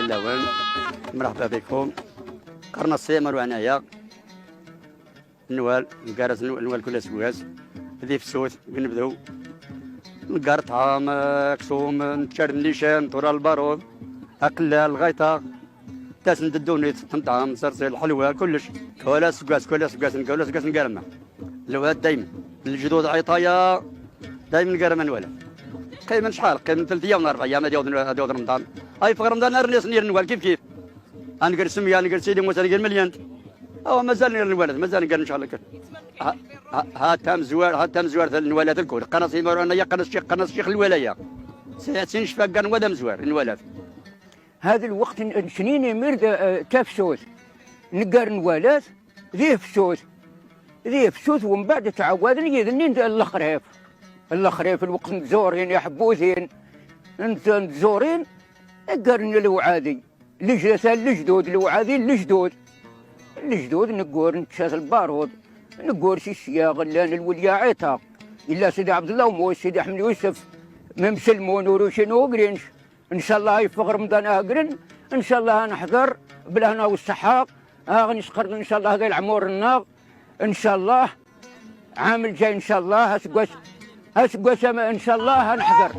فلاون، مرحبا بكم. قرنا الصيام وعنايا نوال نقارس نوال كل سواس ذي فسوت نبداو نقار طعام كسوم نتشار النيشان تورا البارود اقلال الغيطه تاس نددوني طعام صرصير الحلوى كلش كولا سقاس كولا سقاس كولا سقاس نقارما الواد دايما الجدود عطايا دايما نقارما نوال قيمة شحال قيمة 3 ايام ولا 4 ايام هذه رمضان اي في رمضان ناس نير نوال كيف كيف نقر سمية نقر سيدي موسى نقر مليان او مازال نير نوالد مازال نقر ان شاء الله. ها تام زوار ها تام زوار النوالات الكل قناص يا قناص الشيخ قناص الشيخ الولاية سياسين شفاق قان ودا مزوار النوالات. هذا الوقت سنين ميرد تفسوس نقار نوالات ذي فسوس ذي فسوس، ومن بعد تعودني يذني الخريف الخريف الوقت نزورين يا حبوثين نزورين قرن الوعادي لجلسة الجدود الوعادي الجدود الجدود نقور نتشاس البارود نقور شي الشياغ لان الوليا عيطا الا سيدي عبد الله ومو سيدي احمد يوسف ممسلمون وروشين وقرينش. ان شاء الله يفغ رمضان اقرن ان شاء الله نحضر بالهنا والصحة غنسقر ان شاء الله هذا العمور الناغ ان شاء الله عام الجاي ان شاء الله هسقوس هسقوس ان شاء الله نحضر.